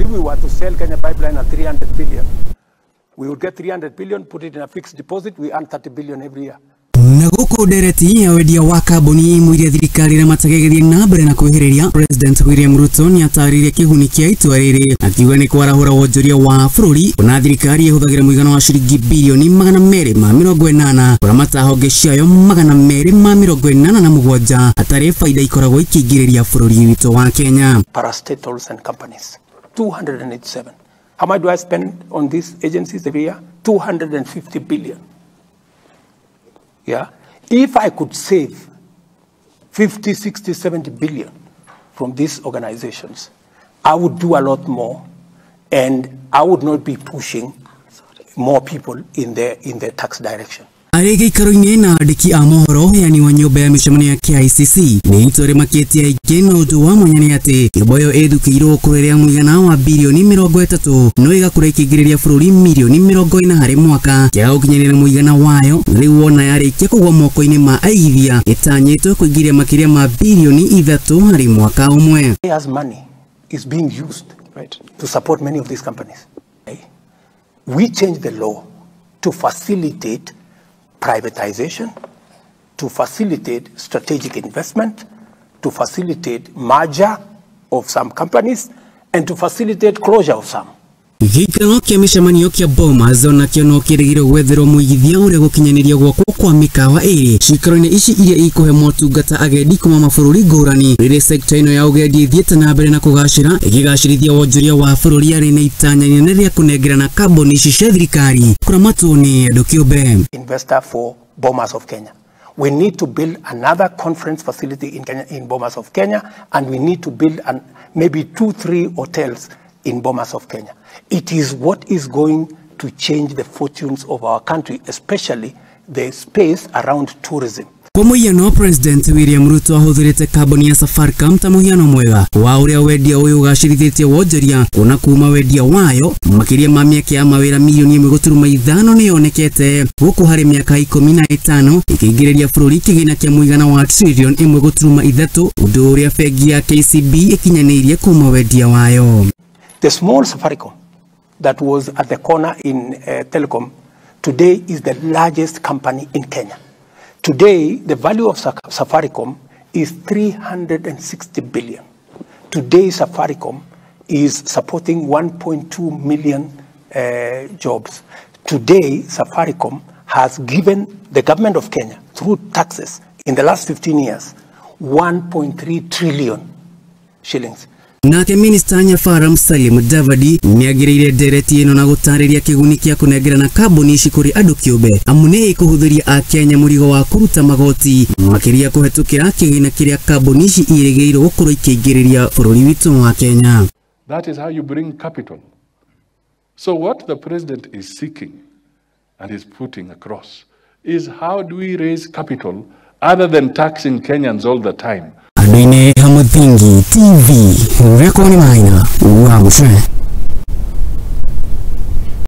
If we were to sell Kenya Pipeline at 300 billion, we would get 300 billion, put it in a fixed deposit, we earn 30 billion every year. Na gũkũ ndereti ya wendia wa kambuni imwe iria thirikari ĩramataga na mbere na kwĩhĩrĩria, President William Ruto nĩatarĩirie kĩguni kĩa itua rĩrĩ akiuga nĩ kwarahũra wonjoria wa bũrũri ona thirikari ĩhũthagĩra mũigana wa ciringi birioni 280 kũramata honge ciayo 287 hatarĩ baida ikoragwo ikĩingĩrĩria bũrũri witũ wa Kenya. Parastatals and companies 287. How much do I spend on these agencies every year? 250 billion. Yeah. If I could save 50, 60, 70 billion from these organizations, I would do a lot more, and I would not be pushing more people in the tax direction. Arĩ gĩikaro-inĩ na andĩki a mohoro ũheani wa nyũmba ya mĩcemanio ya KICC nĩ itua rĩmakĩtie aingĩ na ũndũ wa mwanya nĩ atĩ nyũmba ĩyo ĩthukĩirwo kũrĩrĩa mũigana wa birioni 30 no ĩgakũra ĩkĩingĩrĩria bũrũri mirioni 40 harĩ mwaka kĩaga gũkinyanĩra mũigana wayo. Rĩu wona yarĩkia kũgwa moko-inĩ ma aigithia ĩtanyĩtwo kũingĩria makĩria ma birioni 3 harĩ mwaka ũmwe. As money is being used, right, to support many of these companies. We change the law to facilitate privatization, to facilitate strategic investment, to facilitate merger of some companies, and to facilitate closure of some. Gĩikaro kĩa mĩcemanio kĩa Bomas onakĩo no kĩrĩgĩrĩrwo gwetherwo mũigithia ũrĩa gũkinyanĩria gwakwo kwa mĩkawa ĩrĩ ciikaro-inĩ ici iria ikũhe motungata agendi kuma mabũrũri ngũrani. Rĩrĩ sekta ĩno ya ũgendi ĩthiĩte na mbere na kũgacĩra ĩkĩgacĩrithia wonjoria wa bũrũri arĩ na itanya inene rĩa kũnengerana kambuni ici cia thirikari kũramatwo nĩ andũ kĩũmbe. Investor for Bomas of Kenya. We need to build another conference facility in Kenya, in Bomas of Kenya, and we need to build maybe 2-3 hotels in Bomas of Kenya. It is what is going to change the fortunes of our country, especially the space around tourism. Kwa mũhiano, President William Ruto ahũthĩrĩte kambuni ya Safaricom ta mũhiano mwega wa ũrĩa wendia ũyũ ũgacĩrithĩtie wonjoria kuona kuma wendia wayo makĩria ma mĩeke ya mawĩra milioni 1.5 nĩyonekete gũkũ harĩ mĩaka 15 ĩkĩingĩrĩria bũrũri kĩgĩna kĩa mũigana wa trilioni 1.3 ũndũ ũrĩa bengi ya KCB ĩkinyanĩirie kuma wendia wayo. The small Safaricom that was at the corner in Telecom today is the largest company in Kenya. Today, the value of Safaricom is 360 billion. Today, Safaricom is supporting 1.2 million jobs. Today, Safaricom has given the government of Kenya, through taxes, in the last 15 years, 1.3 trillion shillings. Nake Minista Nyafara Musalia Mudavadi nĩagĩrĩire ndereti ĩno na gũtarĩria kĩguni kĩa kũnengerana kambuni ici kũrĩ andũ kĩũmbe amu nĩ ĩkũhũthĩria akenya mũrigo wa kũruta magoti makĩria kũhetũkĩra kĩgĩna kĩrĩa kambuni ici irĩgĩrĩirwo gũkorwo ikĩingĩrĩria bũrũri witũ wa Kenya. That is how you bring capital. So what the president is seeking and is putting across is how do we raise capital other than taxing Kenyans all the time? Andũ-inĩ ha Mũthingi TV, Rekodi Maina wa Mũcere.